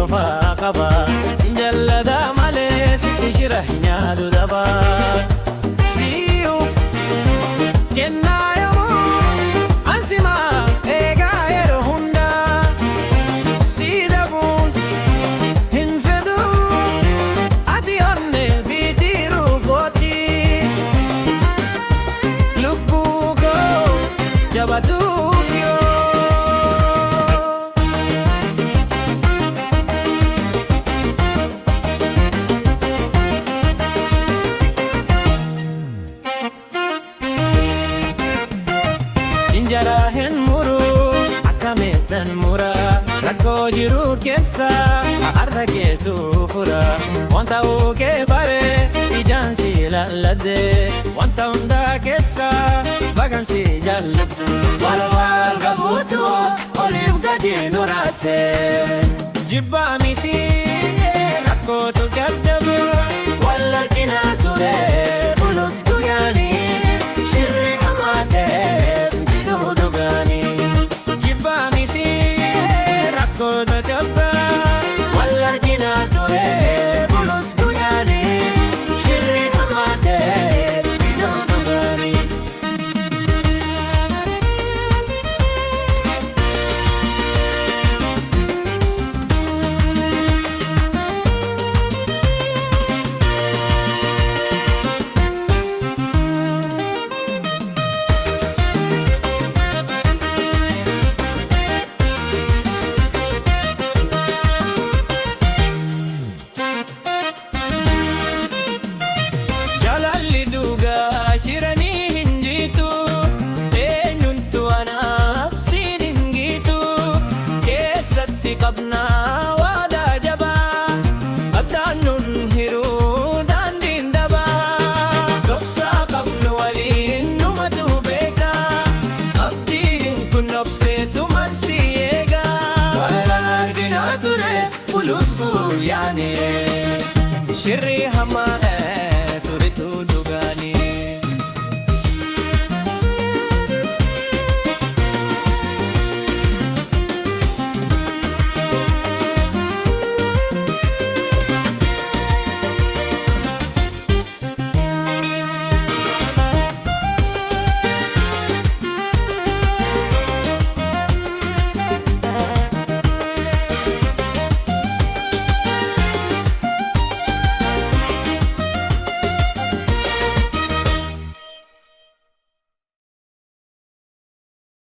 Tofaa qaba. Sin jallata malee sitti shira hin nyaatu daba. Si'uuf kennaa yoomuu ansimaa eegaa yeroo hundaa. Si dhabuun hin fedhu ati onnee fi tiruu kooti. Lubbuu koo jabatu kiyoo. Sinjara hin muru akkamittan mura rakkoo jiru keessa har'a keetu fura wanta kee bare ijaan si laalladde wanta hundaa keessa bagan si jaalladhu. Wal wal qabuutu oliif gadi nu raase jibbaa miti rakkootu gaddabe wal arginaa ture bulus guyyaanii shirri hamaa ta'e jituu dhugaanii. Jibbaa miti rakkootu jabba wal arginaa ture bulus guyyaanii shirri hamaa ta'e jituu dhugaanii. Jaalalli dhugaa shiranii hin jiitu eenyutu anaaf siin hin gitu keessatti qabnaa waadaa jabaa addaan nun hiruu daandiin dabaa dhoksaa qabnu waliin numatu beeka abdiin kun obseetu mansi eega wal arginaa ture bulus guyyaanii. Shirri